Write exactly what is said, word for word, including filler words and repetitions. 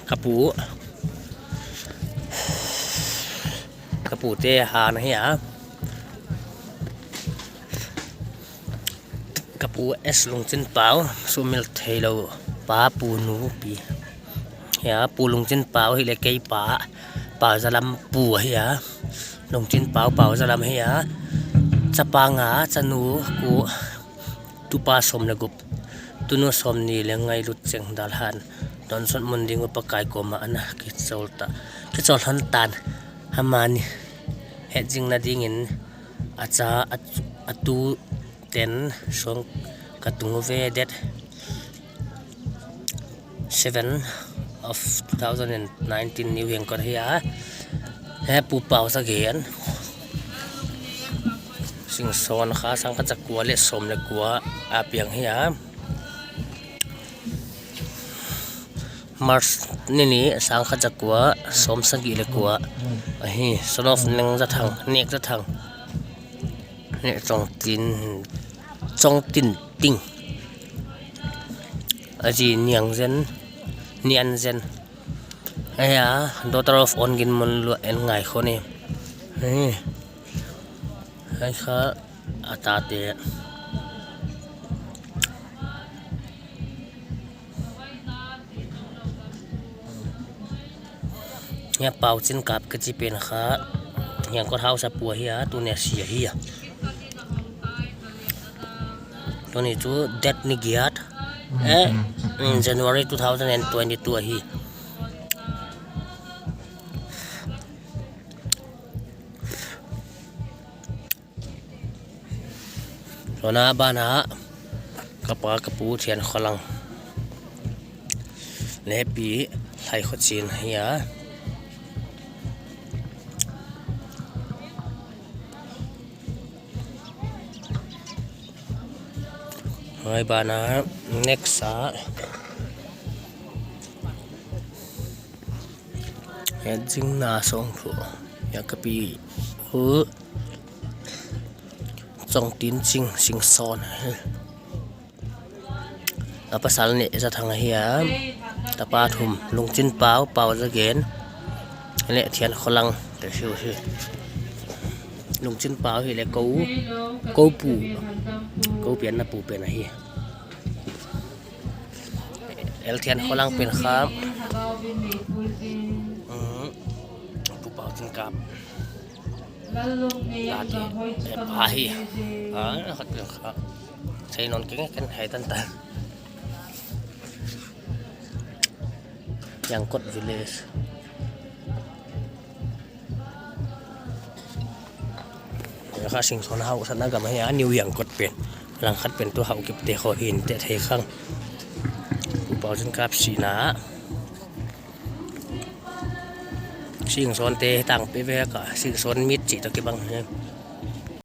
Ka pu, ka pute han ahi a. Ka pu S Lungchinpau, sumil theilou pa, Pu Nu Pi. Hia, Pu Lungchinpau hileh kei pa, Pau Zalam pu ahi a. Lungchinpau, Pau Zalam ahi a. Chapa nga, chanu kua, tupa sawm leh guk, tunu sawmnih leh nga, i lut cheng dal han, donsot mun ding uh Pakai koma ana kichawl ta, kichawl hon tan. Amah ni hetzingna dingin a cha, a, a tu ten sawng ka tung ve, date seven of two thousand and nineteen, New Year kot ahi a. He Pu Pau Zagen, Singsawn kha sangkhat zakua leh sawm leh kua a piang ahi a. March ni ni sangkhat zakua sawmsagih leh kua ahi. Son of Neng Zathang, Nek Zathang. Nek Chongtin, Chongtin Ting. A zi Niang Zen, Nian Zen. Ahi a, daughter of Ongin Munlua and Ngaikhoni. Ahi. Ahi kha a tate. Hia Pau Chinkap ka chi pen kha, Hiangkot House a pu ahi a, tuni a si ahi a. Tuni chu date ni giat, eh, mm, January two thousand and twenty-two ahi. Tuna bana ka pa ka pu Thiankholang leh pi Laikhochin ahi a. Huai bana next a, hetzingna sawng thu, hia ka pi uh Chongtin Ching, Singsawn. A pasal Nek Zathang ahi a. Tapa thum, Lungchinpau, Pau Zagen leh Thiankholang, te siu hi. Lungchinpau hileh kou, kou pu, kou pianna pu pen ahi. L Thiankholang pen kha, mm, Pu Pau Chinkap late, eh, pa hi. Ah, khat pen kha, thei non keng ken hai tan tan. Hiangkot Village. Kha Singsawn hauhsakna gam ahi a, New Hiangkot pen. Langkhat pen tu hauh kip te khong hi'n te thei khang. Pu Pau Chinkap sihna. Singsawn te tang pe ve ka, Singsawn mit chih toh kibang hi.